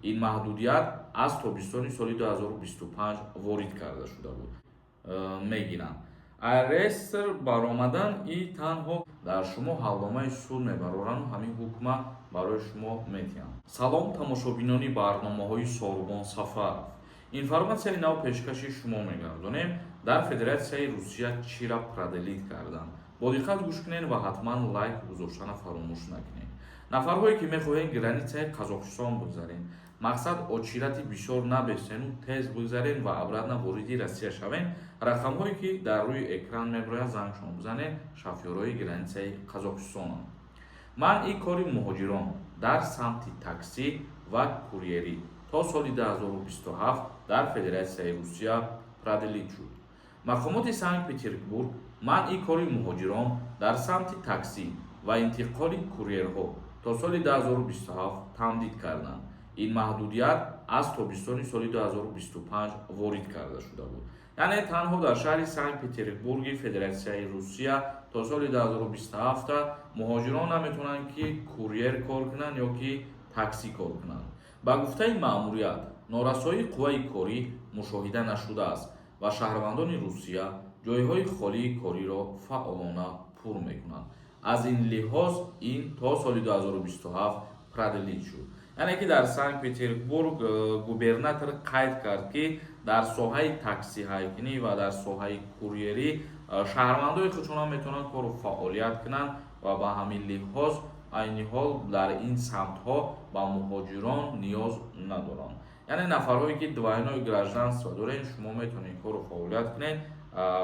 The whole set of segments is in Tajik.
Ин маҳдудият аз тобистони соли 2025 ворид карда шуда буд. Мегиранд реестр баромадан и танҳо дар шумо ҳалномаи суд мебароранду ҳамин ҳукма барои шумо метиҳанд. Салом, тамошобинони барномаҳои Сорубон Сафаров. Информатсияи нав пешкаши шумо мегардонем. Дар Федератсияи Русия чира продлить карданд? Бо диққат гӯш кунед ва ҳатман лайк гузоштана фаромӯш накунед. Нафарҳое, ки мехоҳед границаи Қазоқистон бигзарен, мақсад, очереди бисёр набесену тез бигзарен ва обратно вориди Россия шавен, рақамҳое, ки дар рӯи экран мебирояд, зангшон бизанед. Шофёрҳои границаи Қазоқистонанд. Манъи кори муҳоҷирон дар самти таксӣ ва курьерӣ то соли 2027 дар Федератсияи Русия продлить шуд. Мақомоти Санкт Петербург манъи кори муҳоҷирон дар самти таксӣ ва интиқоли курьерҳо то соли 2027 тамдид карданд. Ин маҳдудият аз тобистони соли 2025 ворид карда шуда буд. Яъне танҳо дар шаҳри Санкт Петербурги Федератсияи Русия то соли 2027 муҳоҷирон наметавонанд, ки курьер кор кунанд ё ки таксӣ кор кунанд. Ба гуфтаи маъмурият, норасоии қувваи корӣ мушоҳида нашудааст ва шаҳрвандони Русия ҷойҳои холии кориро фаъолона пур мекунанд. Аз ин лиҳоз ин то соли 2027 продлить шуд. Яъне ки дар Санкт Петербург губернатор қайд кард, ки дар соҳаи таксиҳайкунӣ ва дар соҳаи курьерӣ шаҳрвандои худшона метавонанд кору фаъолият кунанд ва ба ҳамин лиҳоз айни ҳол дар ин самтҳо ба муҳоҷирон ниёз надоранд. Яъне нафарҳое, ки двойное гражданство доред, шумо метавонед кору фаъолият кунед.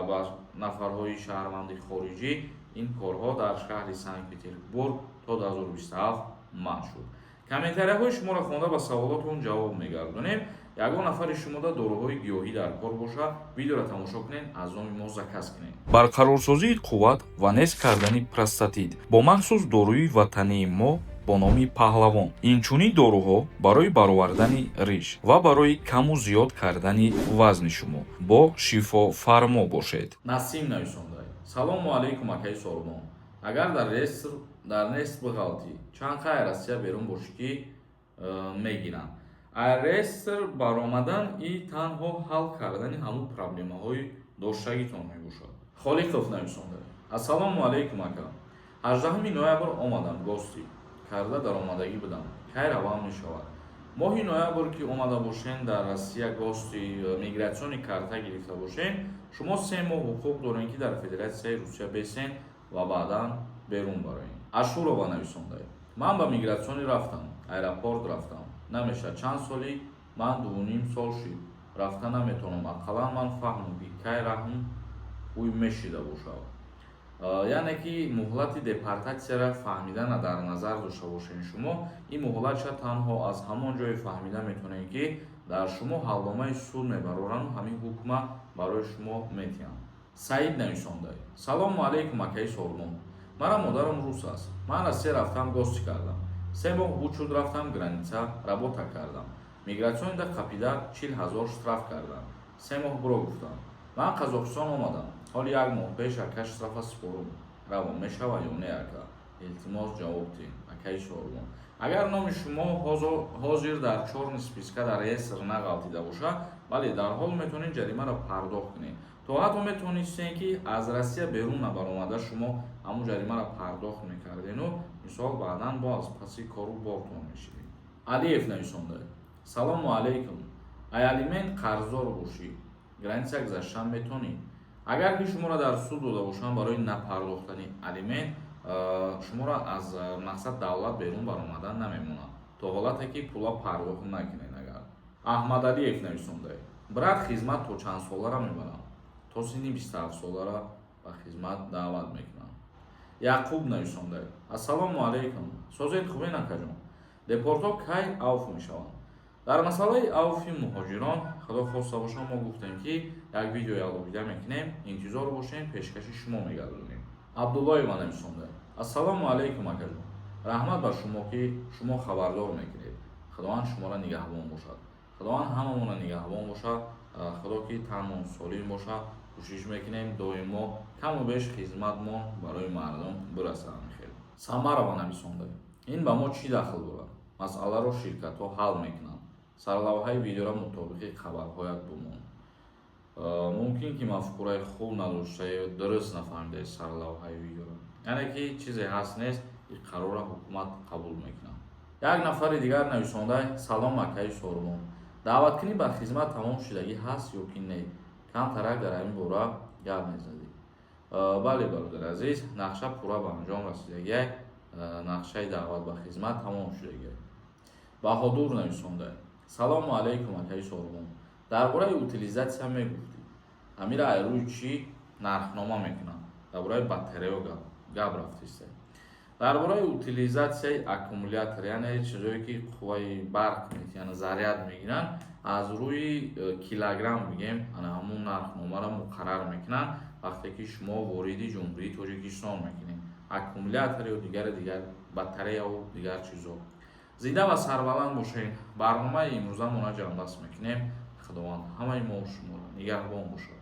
Ба нафарҳои шаҳрванди хориҷӣ ин корҳо дар шаҳри Санкт Петербург то 2027 манъ шуд. Комментарияҳои шуморо хонда, ба саволотон ҷавоб мегардонем. Ягон нафари шумода доруҳои гиёҳӣ дар кор боша, видеоро тамошо кунед, аз номи мо заказ кунед. Барқарорсозии қувват ва нест кардани простатит бо махсус доруи ватании мо бо номи Паҳлавон. Инчунин доруҳо барои баровардани риш ва барои каму зиёд кардани вазни шумо. Бо Шифофармо бошед. Насим нависонда: «Салому алайкум, акаи Сорбон. Агар дар реестр дар нест биғалтӣ, чанд қай Россия берун бошӣ, ки мегиранд?» Реестр баромадан и танҳо ҳал кардани ҳамун проблемаҳои доштагитон мебошад. Холиқов нависонда: «Ассалому алайкум, ака. 18 ноябр омадам, гости карда даромадагӣ будам. Кай равам мешавад?» Моҳи ноябр ки омада бошен дар Россия, гости миграционный карта гирифта бошен, шумо 3 моҳ ҳуқуқ дорем, ки дар Федератсияи Русия бесен ва баъдан берун бароед. Ашурова нависонда: «Ман ба миграционный рафтам, аэропорт рафтам, намешавад. Чанд соли ман 2,5 сол шид, рафта наметавонам. Ақаллан ман фаҳмам, ки кай раҳм ӯй мешида бошад». Яъне ки муҳлати депортатсияра фаҳмидана дар назар дошта бошед. Шумо ин муҳлатша танҳо аз ҳамон ҷое фаҳмида метавонед, ки дар шумо ҳалномаи суд мебароранду ҳамин ҳукма барои шумо метиҳанд. Саид нависонда: «Салому алайкум, акаи Сорбон. Мара модарам рус аст. Ман Россия рафтам, гости кардам, 3 моҳ буд шуд. Рафтам граница, работа кардам. Миграционда қапида, 40 000 штраф кардам, 3 моҳ буро гуфтам. Ман Қазоқистон омадам ҳоли як моҳ пеш. Ака, штрафа супорум, равон мешава ё не? Ака, илтимос, ҷавоб диҳ, акаи Сорбон». Агар номи шумо ҳозир дар чёрный списка, дар реестр нағалтида бошад, бале, дарҳол метавонед ҷаримаро пардохт кунед. То ҳатто метавонистем, ки аз Россия берун набаромада, шумо ҳамун ҷаримаро пардохт мекардену мисол баъдан бо аз паси кору бортон мешидед. Алиев нависонда: «Салому алайкум. Ай алимент қарздор бошӣ, граница гузаштан метавонӣ?» Агар ки шуморо дар суд дода бошанд барои напардохтани алимент, шуморо аз мақсад давлат берун баромадан намемонад, то ҳолате ки пула пардохт накунед. Агар Аҳмадалиев нависонда: «Брат, хизмат то чанд солара мебарам?» То синни 27 солара ба хизмат даъват мекунанд. Яъқуб нависонда: «Ассалому алайкум, созед, хубен, акаҷон? Депортҳо кай авф мешаванд?» Дар масъалаи авфи муҳоҷирон, худо хоста боша, мо гуфтем, ки як видеои алоҳида мекунем. Интизор бошем, пешкаши шумо мегардонем. Абдуллоева нависонда: «Ассалому алайкум, акаҷон. Раҳмат ба шумо, ки шумо хабардор мекунед. Худованд шуморо нигаҳбон бошад». Худованд ҳамамонро нигаҳбон бошад. Худо ки танмон солим бошад, кӯшиш мекунем доимо каму беш хизматмон барои мардум бирасад. Хел Самарова нависонда: «Ин ба мо чӣ дахл дорад? Масъаларо ширкатҳо ҳал мекунанд». Сарлавҳаи видеора мутобиқи хабарҳоят бумон. Мумкин ки мафкураи хуб надошта ё дуруст нафаҳмидаи сарлавҳаи видеоро. Яъне ки чизе ҳаст, нест, ин қарорро ҳукумат қабул мекунад. Як нафари дигар нависонда: «Салом, акаи Сорбон, даъваткунӣ ба хизмат тамом шудагӣ ҳаст ё ки не? Камтарак дар ҳамин бора гап мезадӣ». Бале, бародари азиз, нақша пурра ба анҷом расидагиай, нақшаи даъват ба хизмат тамом шудагиай. Баҳодур нависонда: «Салому алайкум, акаи Сорбон, дар бораи утилизация мегуфтӣ, ҳамира ай рӯи чӣ нархнома мекунанд? Дар бораи батареё гап рафтиста. Дар бораи утилизатсияи аккумулятор, яъне чизое ки қувваи барқ яъне заряд мегиранд, аз рӯи килограмм бигем, ана ҳамун нархномаро муқаррар мекунанд. Вақте ки шумо вориди Ҷумҳурии Тоҷикистон мекунед аккумулятор ё дигари дигар, батареяву дигар чизҳо. Зинда ва сарбаланд бошед. Барномаи имрӯзамона ҷамъбаст мекунем. Худованд ҳамаи мо шуморо нигаҳбон бошад.